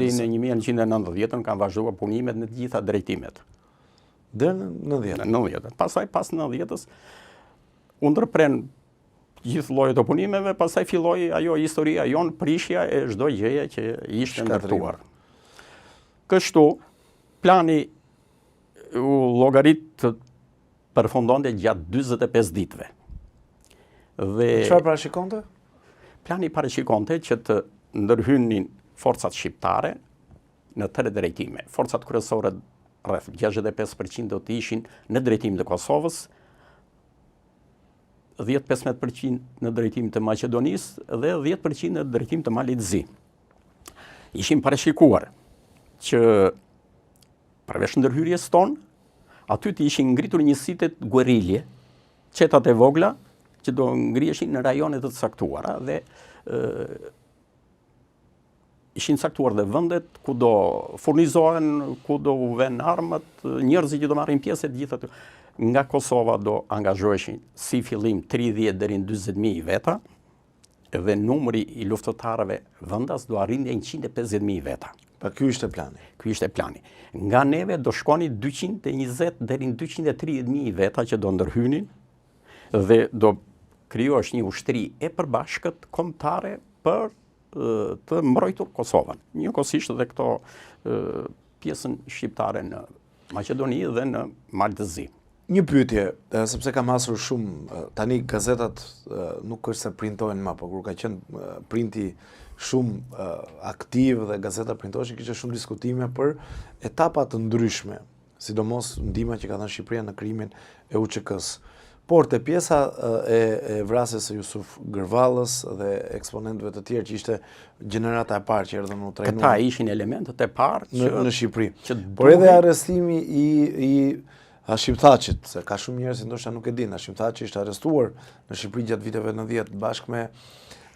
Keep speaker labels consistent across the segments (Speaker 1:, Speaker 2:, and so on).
Speaker 1: Deri në 1990-ën kanë vazhduar punimet në të gjitha drejtimet.
Speaker 2: Deri në 90.
Speaker 1: Në 90. Pastaj pas 90-ës u ndërprenë gjithë llojet e punimeve, pastaj filloi ajo historia jonë prishja e çdo gjëje që ishte ndërtuar. Kështu, plani u llogarit të përfundonte gjatë 45 ditëve.
Speaker 2: Dhe çfarë parashikonte?
Speaker 1: Plani parashikonte që të ndërhynin forcat shqiptare në tre drejtime. Forcat kryesore rreth 65% do të ishin në drejtim të Kosovës, 10-15% në drejtim të Maqedonisë dhe 10% në drejtim të Malit Zi. Ishin parashikuar që përveç ndërhyrjes tonë, aty të ishin ngritur njësitet guerilje, çetat e vogla që do ngriheshin në rajone të caktuara dhe ë ishin caktuar dhe vendet ku do furnizohen, ku do u venë armët, njerëzit që do marrin pjesë të gjitha aty. Nga Kosova do angazhoheshin si fillim 30 deri në 40.000 veta dhe numri i luftëtarëve vendas do arrinte 150.000 veta.
Speaker 2: Pa ky ishte plani.
Speaker 1: Ky ishte plani. Nga neve do shkonin 220 deri në 230.000 veta që do ndërhynin dhe do krijohesh një ushtri e përbashkët kombëtare për të mbrojtur Kosovën. Njëkohësisht dhe këto pjesën shqiptare në Maqedoni dhe në Mal të
Speaker 2: Zi. Një pyetje, sepse kam hasur shumë, tani gazetat nuk është se printojnë më, por kur ka qenë printi shumë aktiv dhe gazetat printoheshin, kishte shumë diskutime për etapa të ndryshme sidomos ndihma që ka dhënë Shqipëria në krijimin e UÇK-së. Por te pjesa e, e vrasjes së Jusuf Gërvallës dhe eksponentëve të tjerë që ishte gjenerata e parë që erdhën u
Speaker 1: trajnuan. Këta ishin elementët e parë
Speaker 2: që në, në Shqipëri. Që Por edhe arrestimi i i Hashim Thaçit, se ka shumë njerëz që ndoshta nuk e dinë, Hashim Thaçi ishte arrestuar në Shqipëri gjatë viteve 90 bashkë me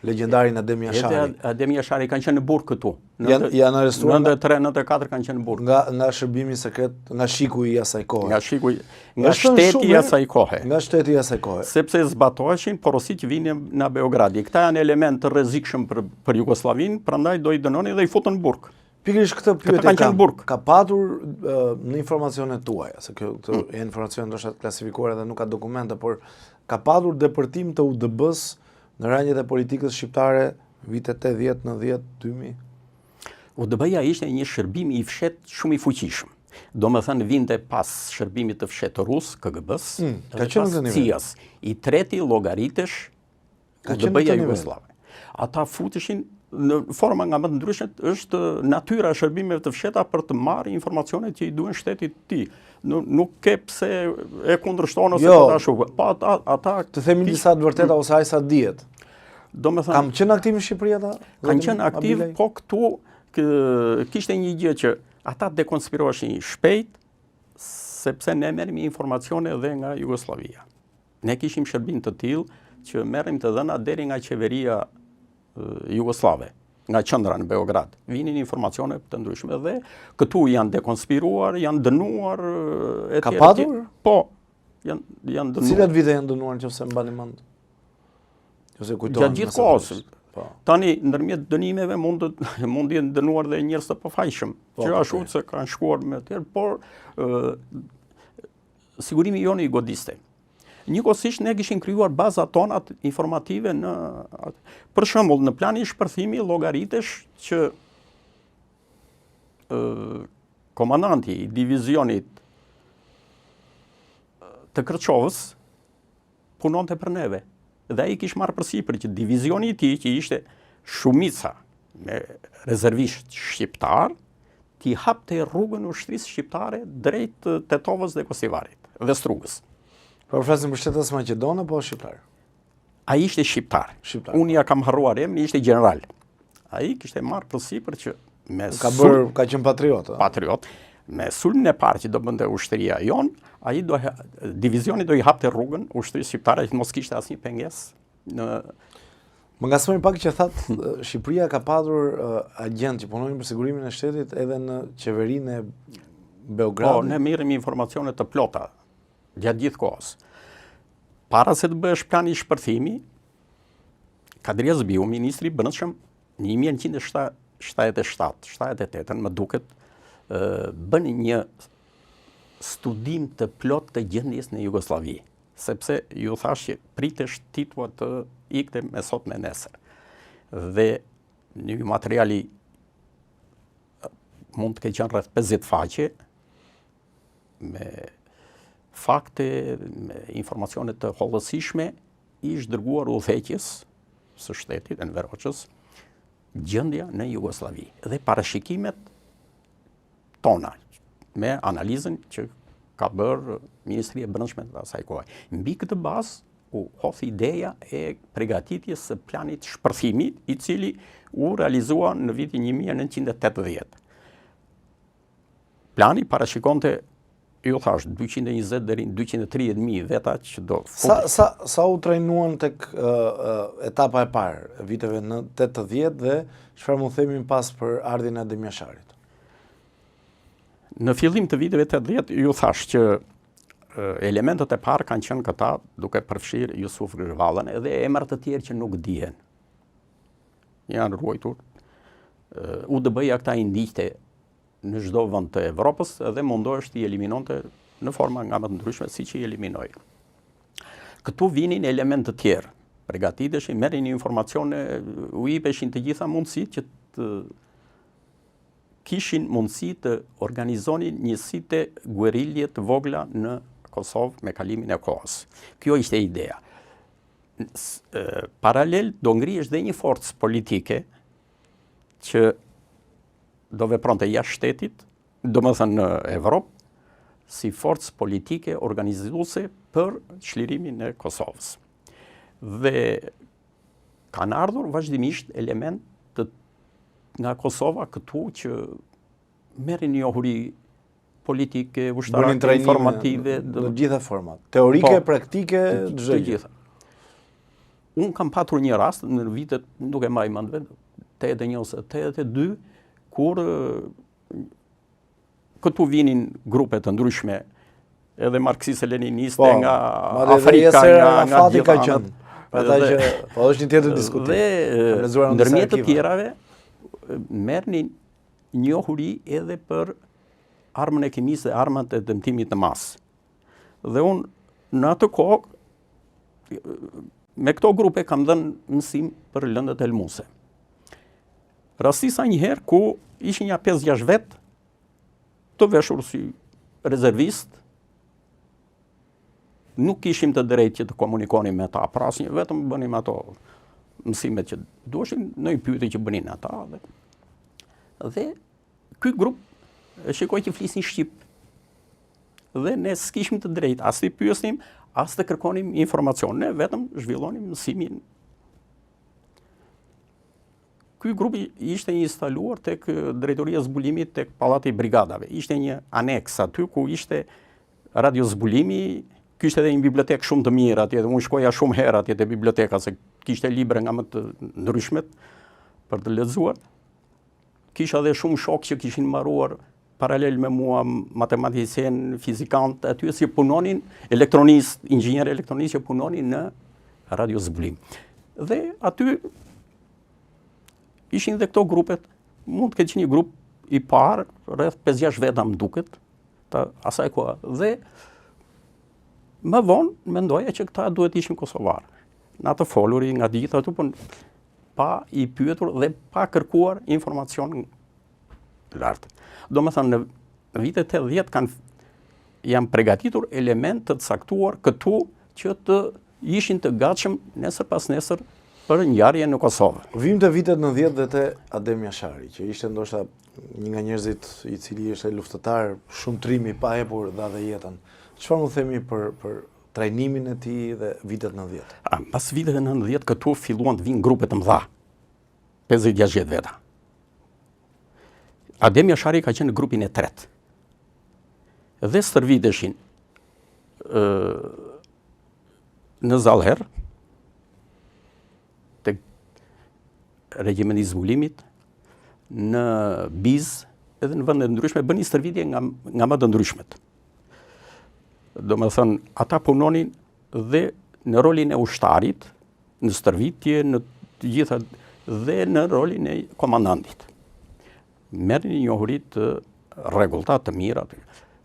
Speaker 2: legjendarin Adem
Speaker 1: Jashari. Edhe Adem Jashari kanë qenë në burg këtu.
Speaker 2: Janë janë arrestuar
Speaker 1: 93, 94 kanë qenë në
Speaker 2: burg. Nga nga shërbimi sekret, nga SHIK-u i asaj kohe.
Speaker 1: Nga SHIK-u, nga shteti i asaj kohe.
Speaker 2: Nga shteti i asaj kohe.
Speaker 1: Sepse zbatoheshin porositë që vinin nga Beogradi. Këta janë elementë të rrezikshëm për për Jugosllavinë, prandaj do i dënoni dhe i futën në
Speaker 2: burg. Pikërisht këtë pyetje kanë qenë në burg. Ka patur në informacionet tuaja, se kjo këto mm. janë informacione ndoshta të klasifikuara dhe nuk ka dokumente, por ka patur depërtim të UDB-s Në rrënjët e politikës shqiptare, vitet 80, 90,
Speaker 1: 2000? UDB-ja ishte një shërbim i fshehtë shumë i fuqishëm. Domethënë vinte pas shërbimit të fshehtë rus, KGB-s, mm,
Speaker 2: ka qenë në
Speaker 1: nivel. CIA-s. I treti llogaritesh UDB-ja jugosllave. Ata futeshin në forma nga më të ndryshmet është natyra e shërbimeve të fshehta për të marrë informacionet që i duhen shtetit të tij. Nuk, nuk ke pse e kundërshton ose jo, po ashtu. Po ata
Speaker 2: ata të themi disa të vërteta ose aq sa dihet. Domethënë kanë qenë aktiv në Shqipëri ata?
Speaker 1: Kanë qenë aktiv, po këtu kë, kishte një gjë që ata dekonspiroheshin shpejt sepse ne merrnim informacione edhe nga Jugosllavia. Ne kishim shërbim të tillë që merrnim të dhëna deri nga qeveria jugosllave, nga qendra në Beograd. Vinin informacione të ndryshme dhe këtu janë dekonspiruar, janë dënuar
Speaker 2: e tjerë. Ka patur?
Speaker 1: Po. Janë janë
Speaker 2: dënuar. Cilat vite janë dënuar nëse mbani mend?
Speaker 1: Ose kujtohen. Gjatë gjithë kohës. Po. Tani ndërmjet dënimeve mund të mund të jenë dënuar dhe njerëz të pafajshëm, po, që po, ashtu po. se kanë shkuar me tjerë, por ë sigurimi jonë i godiste. Njëkohësisht ne kishim krijuar bazat tona informative në për shembull në planin shpërthimi llogaritesh që ë komandanti i divizionit të Kërçovës punonte për neve. Dhe ai kish marrë përsipër që divizioni i tij, që ishte shumica me rezervistë shqiptarë, t'i hapte rrugën ushtrisë shqiptare drejt Tetovës dhe Gostivarit dhe
Speaker 2: Strugës. Po flasim për shtetas maqedonas apo shqiptar?
Speaker 1: Ai ishte shqiptar. Shqiptar. Unë ia kam harruar emrin, ishte gjeneral. Ai kishte marrë përsipër që
Speaker 2: me ka bërë ka qenë patriot.
Speaker 1: Patriot. Me sulmin e parë që do bënte ushtria jonë, ai do divizioni do i hapte rrugën ushtrisë shqiptare që të mos kishte asnjë pengesë
Speaker 2: në Më ngacmoi pak që thatë, Shqipëria ka patur uh, agjentë që punojnë për sigurimin e shtetit edhe në qeverinë e Beogradit.
Speaker 1: Po, ne merrnim informacione të plota gjatë gjithë kohës. Para se të bëhesh plani shpërthimi, Kadri Hazbiu, ministri i Brendshëm, në 1907. 77, 78, më duket, bënë një studim të plotë të gjendjes në Jugosllavi, sepse ju thashë që pritesh Tito të ikte me sot me nesër. Dhe një materiali mund të ketë qenë rreth 50 faqe me fakte, me informacione të hollësishme, i është dërguar udhëheqjes së shtetit, Enver Hoxhës, gjendja në Jugosllavi dhe parashikimet tona me analizën që ka bërë Ministria e Brendshme të asaj kohe. Mbi këtë bazë u hodh ideja e pregatitjes së planit shpërthimit, i cili u realizua në vitin 1980. Plani parashikonte ju thashë 220 deri në 230 mijë veta që do
Speaker 2: sa sa sa u trajnuan tek uh, uh, etapa e parë e viteve në 80 dhe çfarë mund themi pas për ardhjen e Adem Jasharit?
Speaker 1: Në fillim të viteve 80 ju thashë që elementët e parë kanë qenë këta duke përfshirë Jusuf Gërvallën edhe emra të tjerë që nuk dihen. Janë ruajtur. UDB-ja këta i ndiqte në çdo vend të Evropës dhe mundohesh t'i eliminonte në forma nga më të ndryshme siç i eliminoi. Këtu vinin elementë të tjerë, pregatiteshin, merrin informacione, u jepeshin të gjitha mundësitë që të kishin mundësi të organizonin njësite guerilje të vogla në Kosovë me kalimin e kohës. Kjo ishte ideja. Paralel do ngrihesh dhe një forcë politike që do vepronte jashtë shtetit, domethënë në Evropë, si forcë politike organizuese për çlirimin e Kosovës. Dhe kanë ardhur vazhdimisht elementë nga Kosova këtu që merrin njohuri politike, ushtarake, informative,
Speaker 2: në të gjitha format. Teorike, po, praktike,
Speaker 1: çdo gjë. Gjitha. Unë kam patur një rast në vitet, nuk e mbaj mend vetë, 81 ose 82, kur këtu vinin grupe të ndryshme, edhe marksiste leniniste po, nga Afrika, nga
Speaker 2: nga gjitha ka qenë. Pra ata që po është një tjetër diskutim.
Speaker 1: Dhe ndërmjet të tjerave merrnin njohuri edhe për armën e kimisë dhe armët e dëmtimit në masë. Dhe unë në atë kohë me këto grupe kam dhënë mësim për lëndët helmuese. Rastisa një herë ku ishin nja 5-6 vetë të veshur si rezervistë, nuk kishim të drejtë që të komunikonim me ta, pra asnjë, vetëm bënim ato mësimet që duheshin, ndonjë pyetje që bënin ata dhe dhe ky grup e shikoj që flisnin shqip. Dhe ne s'kishim të drejtë as t'i pyesnim, as të kërkonim informacion. Ne vetëm zhvillonim mësimin. Ky grup ishte instaluar tek drejtoria e zbulimit tek Pallati i Brigadave. Ishte një aneks aty ku ishte radio zbulimi, kishte edhe një bibliotekë shumë të mirë atje, dhe unë shkoja shumë herë atje te biblioteka se kishte libra nga më të ndryshmet për të lexuar. Kisha dhe shumë shokë që kishin mbaruar paralel me mua matematicien, fizikant, aty si punonin elektronist, inxhinier elektronist që punonin në radio zbulim. Dhe aty ishin dhe këto grupet, mund të ketë qenë një grup i parë, rreth 5-6 veta më duket, të asaj kohe. Dhe më vonë mendoja që këta duhet ishin kosovarë. Nga të folurit, nga të gjitha ato, po pa i pyetur dhe pa kërkuar informacion lart. Domethënë, në vitet 80 kanë janë pregatitur elementë të caktuar këtu që të ishin të gatshëm nesër pas nesër për ngjarje në
Speaker 2: Kosovë. Vim te vitet 90 dhe te Adem Jashari, që ishte ndoshta një nga njerëzit i cili ishte luftëtar shumë trim i paepur dha dhe jetën. Çfarë mund themi për për trajnimin e tij dhe vitet
Speaker 1: 90? A, pas viteve 90 këtu filluan të vinë grupe të mëdha. 50-60 veta. Adem Jashari ka qenë në grupin e tretë. Dhe stërviteshin ë në Zallher tek regjimenti i zbulimit në Bizë edhe në vende të ndryshme bënin stërvitje nga nga më të ndryshmet. Domethënë, ata punonin dhe në rolin e ushtarit, në stërvitje, në të gjitha dhe në rolin e komandantit. Merrnin njohuri të rregullta të mira.